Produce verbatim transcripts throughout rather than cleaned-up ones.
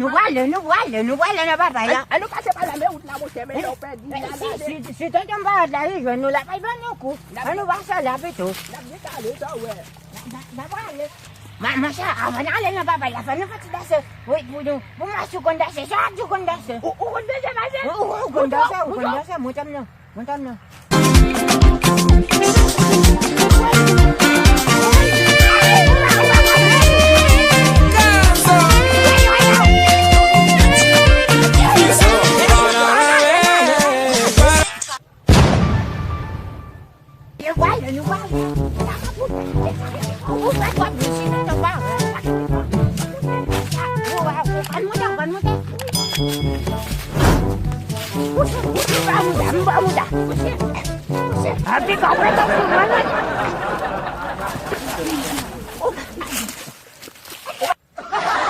Nou prale, nou prale, nou prale nan papay la. An nou pase pa la, men wout la, monchè, men lè w pèdi, si, si, si tonton Parèt la rejwenn nou, l ap al ban nou kou. An nou pase la pito. N ap dekale, sa w wè. N ap prale. Ma, monchè, avan n ale nan papay la, fò nou fè ti danse. Wi, pou nou, pou m wè si w konn danse, sa w di w konn danse. Ou, ou konn danse, pase? Ou, ou, ou konn danse, ou konn danse, montre m non. Montre m non.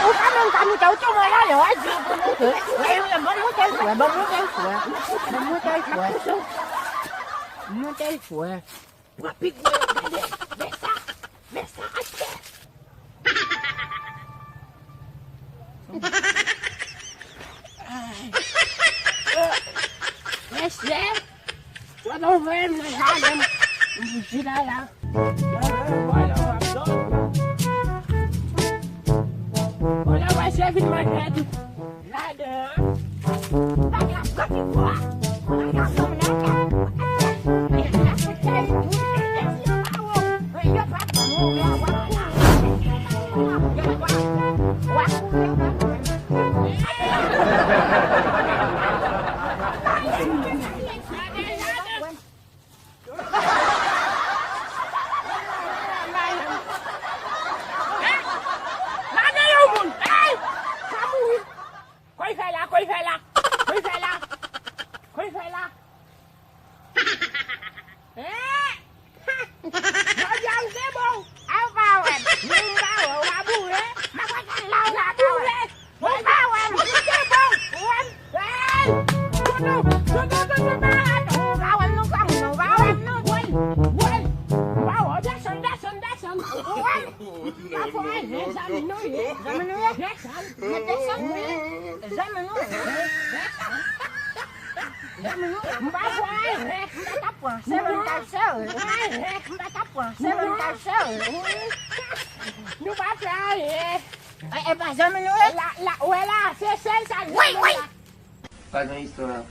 Ou pa menm ka moute, ou tou mwen la, lè w a di ou pou moute. Ban moute l fwè, ban moute l fwè. Ban moute l fwè. Moute l fwè. Pran pik mwen, gade, men sa, men sa atè. Mesye, tonton voye m nan jaden m, m di la la. Vòlè w ap dòmi. Vòlè w ap vin manje tou. Ladan an. Bagay ap pran ti bwa. Bagay ap pran nan tèt. Mesye, mesye, yo pa wè w. Yo pa wè w. Yo pa wè w. Yo pa wè w. Lage yon moun! Ey! Sa mouri! Kòy fè la, kòy fè la! Kòy fè la! Kòy fè la! Ey! Jodi a m se bon! A w pa wè m! M pa wè w, w a boure! M ap wè kèl la w la boure! Ou pa wè m, m te bon, ou wè m. Hey! Toutou, toutou, toutou, pa wè m, ou pa wè m non, granmoun, ou pa wè m non. Woy, woy, ou pa wè, desann, desann, desann, ou wè m. Pa fò anyen, zanmi nou ye, zanmi nou ye, desann, mwen desann, wi, zanmi nou ye, desann. Zanmi nou, m pa fò anyen, m pa t ap pran, se mwen k al sere, m pa t ap pran, se mwen k al sere, wi. Nou pa fè anyen. E, e pa zanmi nou ye? La, la, wè la, se sèl sa k zanmi la. Pa gen istwa.